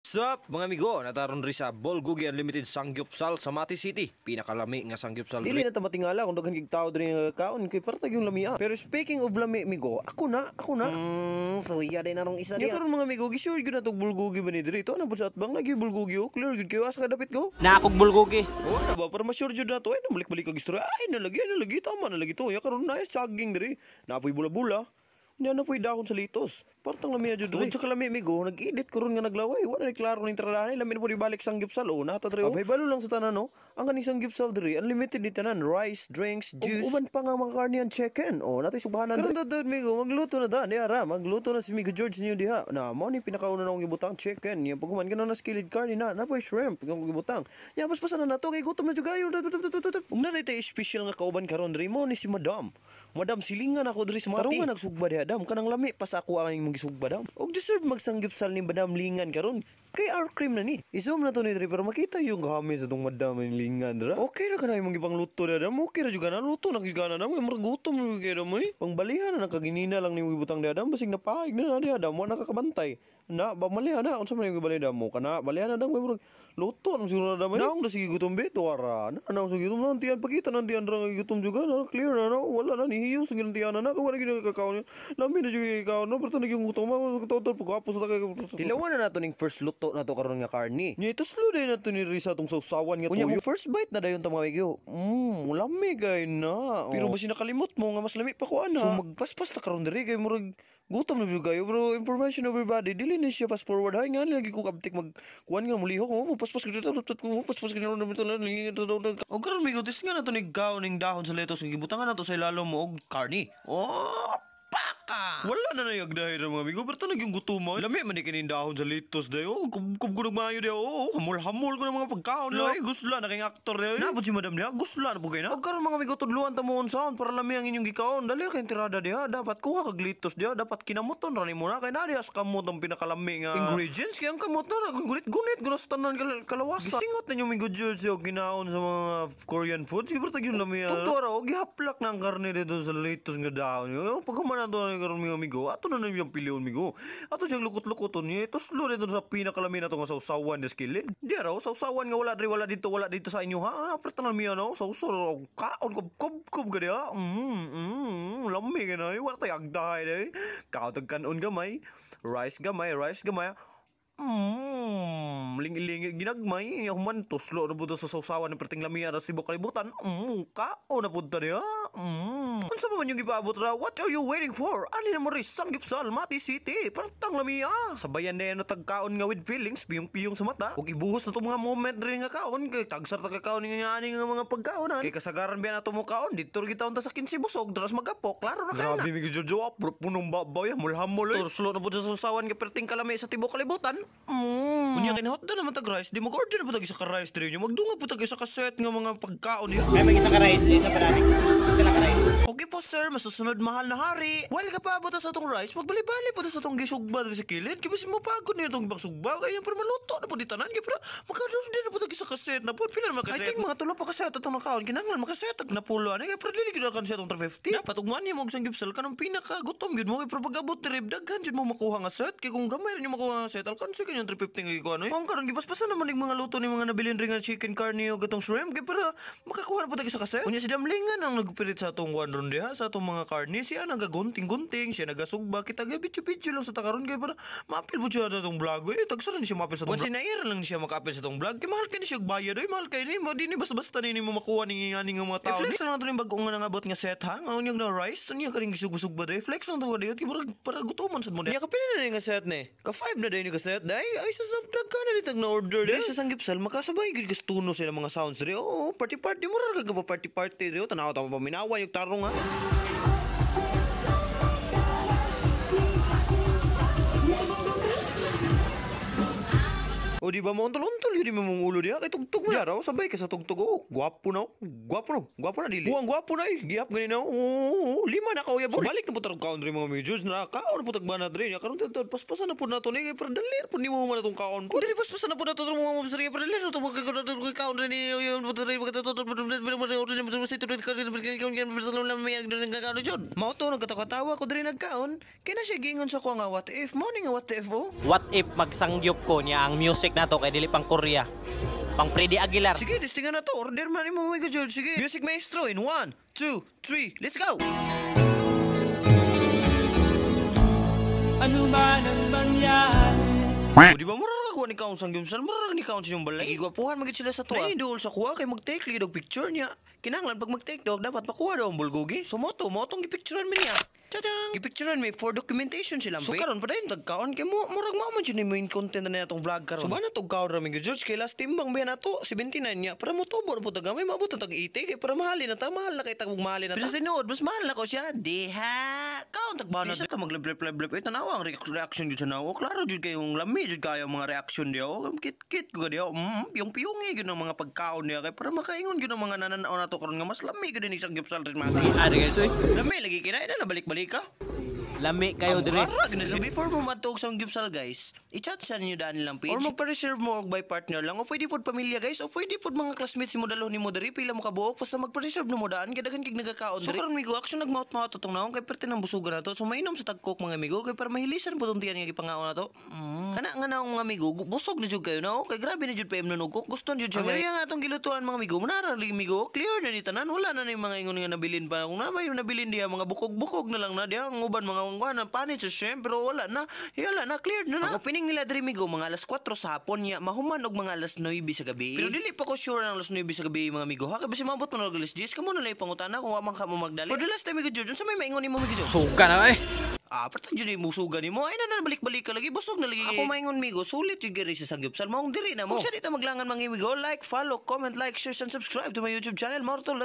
Sup mga amigo, nataron ri sa Bulgogi Unlimited Samgyupsal sa Mati City. Pinakalami nga samgyupsal Dili na ta matingala kung daghan kig tao diri nga kaon kay para yung lamia. Pero speaking of lami, migo, ako na, ako na. Suya din narong isa Nya diya. karon, mga amigo, gisure gyud na tog bulgogi ba ni diri. Ito na pud sa atbang lagi bulgogi oh, clear gyud kayo asa ka dapit go. Na akong bulgogi. Oh, ano ba para ma-sure jud na to ay balik-balik kag istorya. Ay na lagi, ay na lagi, tama na lagi to. Nya karon na saging diri. Napoy bula-bula. Nya na po'y dahon sa litos. Partang lami na jud diri. Tungod sa kalami, migo, nag-edit ko ron nga naglaway. Wala ni klaro ning tradahan. Lami na po ibalik samgyupsal. Oh, nata diri. Oh. Abay balo lang sa tanan no. Ang kaning samgyupsal diri, unlimited ni tanan, rice, drinks, juice. Ug uban pa nga mga karne and chicken. Oh, natay subahanan. Karon ta migo, magluto na da. Diha ra, magluto na si Migo George niyo diha. Na mao ni pinakauna na akong gibutang chicken. Nya paghuman kana na skillet karne na, na po'y shrimp ang gibutang. Nya paspasan na nato kay gutom na jud kayo. Ug na tay special nga kauban karon diri mo ni si Madam. Madam silingan ako diri sa Mati. Tarong nga nagsugba diha dam kanang lami pa sa ako ang imong gisugba dam. Og deserve magsanggipsal ni Madam Lingan karon. Kay our cream na ni. I-zoom na to ni diri pero makita yung gamit sa tong Madam Lingan dira. Okay ra kana imong gipangluto diha dam. Okay ra jud kana luto na gyud kana dam. Murag gutom na gyud kayo dam eh. Pangbalihan na nakaginina lang ni gibutang diha dam basig napaig na na diha dam. Wa nakakabantay. Na bamalihan na unsa man yung gibali dam mo kana balihan na dam kay murag luto na siguro na dam. Naong na sige gutom be tuara. Na naong sige gutom na tiyan pakita na tiyan ra nga gutom juga na clear na no. Wala na nihiyos ang tiyan na na kay wala gyud kakaon. Lami na jud kakaon no pero naging gutom ma total pagwapo sa kay. Tilawan na nato ning first luto na to karon nga karne. Nya ito slow day na to ni Risa tong sausawan nga tuyo. Unya first bite na dayon ta mga amigo. Lami kay na. Oh. Pero basi nakalimot mo nga mas lami pa ko ana. So magpaspas ta karon diri kay murag gutom na jud kayo pero information everybody dili na siya fast forward hay nga lagi ko kabtik mag kuan nga mulihok mo paspas ko ko paspas ko og karon migo test nga na to ni gaw ning dahon sa lettuce nga gibutangan na to sa ilalom mo og karne. Oh, paka! Wala na nayagdahay na mga amigo, pero tanag yung gutom mo. Lami man ni kining dahon sa lettuce dayo. Oh, kub ko nagmayo dayo. Oh, hamol-hamol ko ng mga pagkaon. Lay, gusla na kayong aktor dayo. Napod si madam diha, gusla na po kayo na. Og karon mga amigo, tudluan ta mo unsaon para lami ang inyong gikaon. Dali kay tirada diha, dapat kuha kag lettuce diha, dapat kinamuton ra nimo na kay naa diha sa kamot ang pinakalamig nga ingredients. Kaya ang kamot na gunit-gunit gusto sa tanan kalawasan. Gisingot na yung Migo George og ginaon sa mga Korean food. Siguro tag yung lami. Tugto ra og gihaplak na ang karne dito sa lettuce nga dahon. Yung paghuman na to ni karon mga amigo, ato na na yung pilion migo. Ato siyang lukot-lukoton niya. Tuslo dito sa pinakalami na to nga sausawan ni skillet. Di raw sausawan nga wala diri wala dito sa inyo ha. Apretan na miya no. Sausaw kaon kub kub kub ka diha. Lami ka na. Wala tay agdahay day. Kaon tag kanon gamay. Rice gamay, rice gamay. Lingi-lingi ginagmay, human tuslo na pud sa sausawan ng perting lamia ra sa tibok kalibutan. Kaon na pud ta diha. Unsa pa man yung gipaabot ra? What are you waiting for? Ali na mo rin Samgyupsal, Mati City, partang lamia. Sabayan na yan tagkaon nga with feelings, piyong-piyong sa mata. Ug ibuhos na to mga moment rin nga kaon kay tagsar ta kakaon nga ani nga mga pagkaonan. Kay kasagaran biya na to mo kaon didto ra gitaon ta sa 15 busog, dras magapok, klaro na kay na. Grabe mi Jojo, punong babaw ya, mulhamol. Tuslo na pud sa sausawan nga perting kalami sa tibok kalibutan. Unya kay hot naman tag rice, di mag-order na po tag isa ka rice diri nyo. Magdunga po tag isa ka set nga mga pagkaon niyo. Ay, may isa ka rice, isa pa natin. Isa lang ka rice. Okay po sir, masusunod mahal na hari. While ka paabot sa atong rice, magbali-bali po ta sa atong gisugba diri sa kilid. Kay basi mo pagod niyo itong sugba kay pero maluto na po di tanan kay pero maka-order na po tag isa ka set na po. Pila na maka set? I think mga tulo pa ka set atong nakaon. Kinahanglan maka set tag napulo ani kay pero dili gyud kan set atong 350. Dapat ugman nimo og samgyupsal kanang pinaka gutom gyud mo kay pero pag-abot ni rib daghan jud mo makuha nga set kay kung gamay ra nyo makuha nga set alkansi kay 350 nga gikuha no. Ang karon gipaspasan naman ning mga luto ni mga nabilin rin nga chicken carne o gatong shrimp kay para makakuha na po tag isa ka set. Unya si Damlingan ang nagpilit sa atong one ron diha sa atong mga karne siya nagagunting-gunting siya nagasugba kita ga bityo-bityo lang sa takaron kay para maapil po siya sa atong vlog eh tagsaran siya maapil sa atong vlog. Once lang siya makaapil sa atong vlog kay mahal kay ni siya bayad oy mahal kay ni mo di ni basta-basta ni mo makuha ni nga ni nga mga tao. I-flex lang nato ning bag-o nga nangabot nga set ha nga unyag na rice unya kaning gisugba-sugba dai flex lang to kay para gutomon sad mo niya. Kapila na ni nga set ni ka 5 na dai ni ka set dai ay sa daghan na ditag na order dai sa samgyupsal makasabay gyud gastuno sila mga sounds diri. Oo, party party moral ka pa party party diri tanaw ta paminawan yung tarong ha. O O di ba mo untol-untol yun mong ulo diha kay tugtog mo raw sabay ka sa tugtog oh. Gwapo na, oh. Gwapo no. Gwapo na dili. Buang gwapo na eh. Gihap gani na. Oh, lima na kauya so, balik na pud tarong kaon diri mga majors na kaon pud tag banat diri. Karon tad paspasan na pud nato ni kay para dalir pud nimo man atong kaon. Kung dili paspasan na pud nato mga mga para dalir to mga kaon diri Mao to nagkatawa ko diri nagkaon. Kay na siya giingon sa ko nga what if mo ni nga what if oh. What if magsangyup ko niya ang music nato kay dili pang Korea. Pang Freddy Aguilar. Sige, testingan na to. Order man mo mga George. Sige. Music maestro in 1, 2, 3, let's go! Ano man ang mangyari. O, di ba mura ra ni kaon sangyumsal, mura ra ni kaon sa inyong balay. Gigwapuhan magid sila sa tuwa. Nainduol sa kuha kay mag-take lagi og picture niya. Kinahanglan pag mag-take dog dapat makuha daw ang bulgogi. So mo to, mo tong gipicturean mi niya. Tadang! Gipicturean mi for documentation sila. So karon padayon tag kaon kay mo murag mao man jud ni main content na atong vlog karon. So bana tog kaon ra mi George kay last timbang ba nato 79 niya para motubo na pud tag gamay maabot na tag 80 kay para mahalin na ta mahal na kay tag mahalin na ta. Pero sa tinuod mas mahal na ko siya. Diha. Kaon tag bana ta maglep-lep-lep. Eh tanawa ang reaction jud sa nawo. Klaro jud kayong lami jud kayo mga reaction diha. Oh, kit-kit ko diha. Yung piyungi gyud ang mga pagkaon niya kay para makaingon gyud ang mga nananaw nato karon nga mas lami gyud ni sangyupsal ris mati. Ari guys, oy. Lami lagi kinain na balik-balik ka. Lami kayo dire. Karag na. So before mo matug sa Gyupsal guys, i-chat sa ninyo daan nilang page. Or magpa-reserve mo og by partner lang o pwede pod pamilya guys o pwede pod mga classmates mo dalhon nimo diri pila mo kabuok basta magpa-reserve na mo daan kay daghan kig nagakaon diri. So karon migo action nagmaot-maot atong naong kay perti ng busugan nato. So mainom sa tagkok mga amigo kay para mahilisan pud tong tiyan nga gipangaon nato. Kana nga naong mga amigo busog na jud kayo na oh, kay grabe na jud PM nunog ko. Gusto jud siya. Okay. Nga atong gilutuan mga amigo, manara lagi migo, clear na ni tanan wala na ni mga ingon nga nabilin pa. Kung na may nabilin diha mga bukog-bukog na lang na diha ang uban mga kuan panit sa shrimp pero wala na. Wala na clear na na. Ang opening nila diri migo mga alas 4 sa hapon niya mahuman og mga alas 9 sa gabi. Pero dili pa ko sure ang alas 9 sa gabi mga amigo ha kay basi maabot man og alas 10 kamo na lang pangutana kung wa man ka mo magdali. For the last time migo George unsa may maingon nimo migo George? Suga na eh. Ah, pertang jud mo suga nimo. Ay na na balik-balik ka lagi busog na lagi. Ako maingon migo, sulit jud giri sa sangyupsal. Maong diri na mo. Kung sa dita maglangan mga amigo, like, follow, comment, like, share and subscribe to my YouTube channel. Mortal.